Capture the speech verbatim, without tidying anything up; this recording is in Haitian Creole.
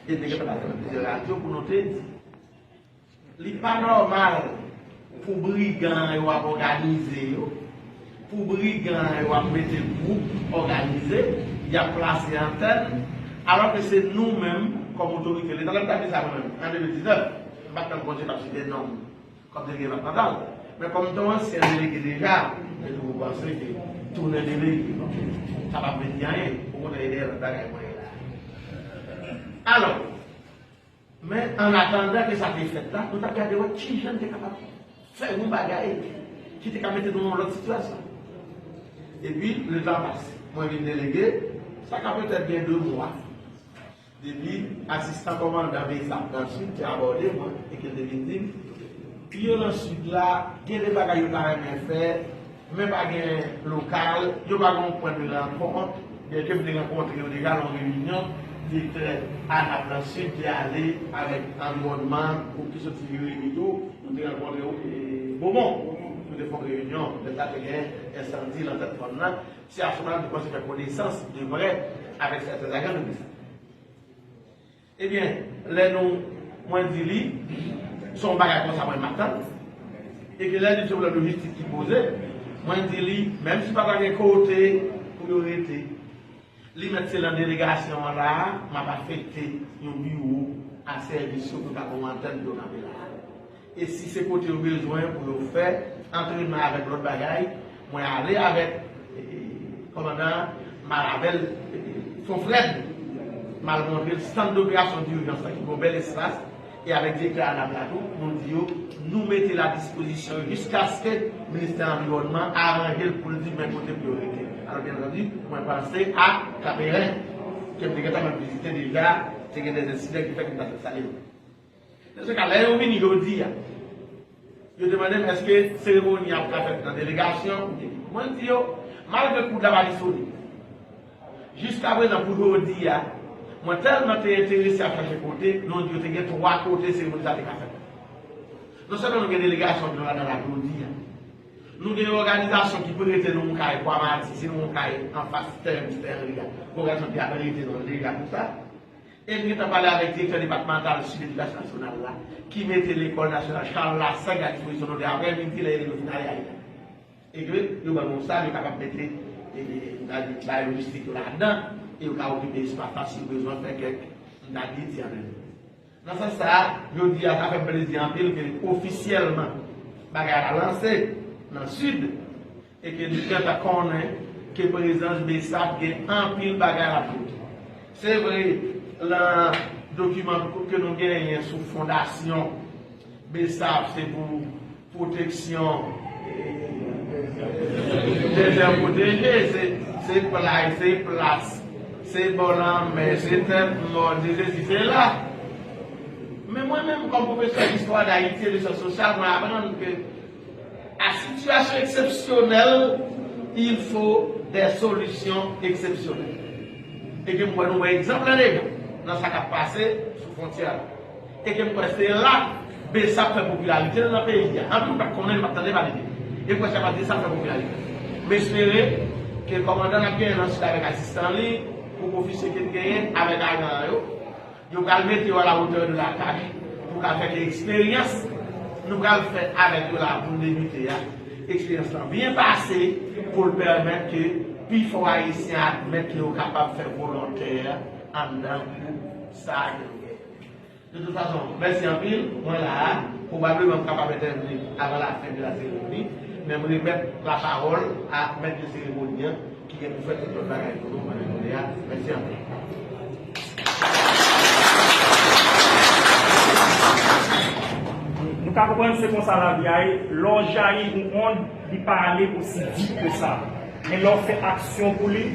E te gentan pase nan plizyè radyo pou nou te di, li pa nòmal pou brigan yo ap òganize yo, pou brigan yo ap mete gwoup òganize, y ap plase antèn, alòske se nou menm, kòm otorite, lè m t ap di sa mwen menm, an de mil diznèf, m pa t nan Bondye t ap site non m kòm delege depatmantal. Men kòm m te yon ansyen delege deja, mwen toujou panse ke tounen delege, donk, sa p ap vin di anyen. Okontrè, e dèyè lòt bagay mwen ye la. Alò, men an atandan ke sa te fèt la, nou t ap gade wè kijan n te kapab fè yon bagay ki te ka mete nou nan yon lòt sitiyasyon. Epi, letan pase, mwen vin delege, sa ka petèt gen de mwa. Depi asistan kòmandan BSAP nan Sid te abòde mwen e ke l te vin di m, yo nan Sid la, gen de bagay yo ta renmen fè, men pa gen lokal, yo pa gen yon pwen de rankont, byenke m te rankontre yo deja nan yon reyinyon, direktè ANAP nan Sid te ale avèk anviwònman, gwoup ki soti Jeremi tou, nou te rankontre yo, e, Bomon, nou te fè yon reyinyon, lè sa te gen ensandi nan tèt mòn nan, se asou la nou te kòmanse fè konesans de vrè avèk sèten ajan de BSAP. Ebyen, lè nou, mwen di li, se yon bagay konsa mwen m atann, e ke lè li se pwoblèm lojistik ki poze, mwen di li, menm si pa ta gen kote pou yo rete, li mèt se nan delegasyon an la a, m ap afekte yon biwo a sèvis yo pou yo ka gen yon antèn pou yo kanpe la a. E si se kote yo bezwen pou yo fè antrenman avèk lòt bagay, mwen ale avèk, e, e, kòmandan an, m al avè l, e, e, Fonfrèd, m al montre l sant doperasyon dijans la ki gen yon bèl espas, e avèk direktè ANAP la tou, nou di yo, nou mete l a dispozisyon yo jiskaske ministè anviwònman aranje l pou l di men kote pou yo rete. Alò, byen antandi, mwen panse a Kaperen, ke m te gentan menm vizite deja, te gen de ensidan ki fèt, m ta fè salye yo. Nan se ka, lè yo vini jodi a, yo te mande m èske seremoni a ap ka fèt nan delegasyon. Mwen di yo, malgre koud la pa disponib, jiskaprezan pou jodi a, mwen tèlman te enterese ap chache kote, nou di yo te gen twa kote seremoni sa te ka fèt. Non sèlman nou gen delegasyon ki nou ladan la jodi a, nou gen yon òganizasyon ki prete nou yon kay Kwa Mati, se nou yon kay anfas tè Mistè Henry a, yon òganizasyon ki ap rete nou deja pou sa. E m gentan pale avèk direktè depatmantal Sid Edikasyon Nasyonal la, ki mete lekòl nasyonal Charles Lassague a dispozisyon nou de aprè midi lè yo fin ale ayè. E ke yo ban nou sal, yo kapab mete, e, m ta di, bagay lojistik yo ladan, e yo ka okipe espas la si yo bezwen fè kèk, m ta di, ti antrenman. Nan sans sa a, jodi a, sa fè m plezi anpil ke ofisyèlman bagay la lanse nan Sid, e ke nou gentan konnen ke prezans BSAP gen anpil bagay l ap pote. Se vre, lan dokiman ke nou genyen sou fondasyon BSAP, se pou pwoteksyon, e, dezè pwoteje, se, se plaj, se plas, se bò lanmè, se tèt mòn, se sesi, se la. Men mwen menm, kòm pwofesè istwa d Ayiti e de syans sosyal, mwen aprann ke à situation exceptionnelle, il faut des solutions exceptionnelles. E ke m wè nou wè egzanp lan deja nan sa k ap pase sou fwontyè la. E ke m kwè se la BSAP fè popilarite l nan peyi a. Anpil moun pa t konnen, li pa t tande pale de li. E m kwè se pa BSAP fè popilarite l. M espere ke kòmandan n ap genyen nan Sid avèk asistan li, gwoup ofisye ke n genyen avèk ajan yo, yo pral mete yo à la hauteur de la tâche pou ka fè ke eksperyans nou pral fè avèk yo la pou n debite a, eksperyans lan byen pase pou l pèmèt ke pifò Ayisyen admèt ke yo kapab fè volontè anndan gwoup sa a ke nou genyen. De tout fason, mèsi anpil. Mwen la a, pwobableman m kapab entèvni avan lafen de la seremoni, men m remèt lapawòl a mèt de seremoni an ki gen pou fè tout lòt bagay pou nou pandan jounen an. Mèsi anpil. Nou ka konprann se konsa lavi a ye, lè w jayi yon ond, li pa ale osi vit ke sa. Men lè w fè aksyon pou li,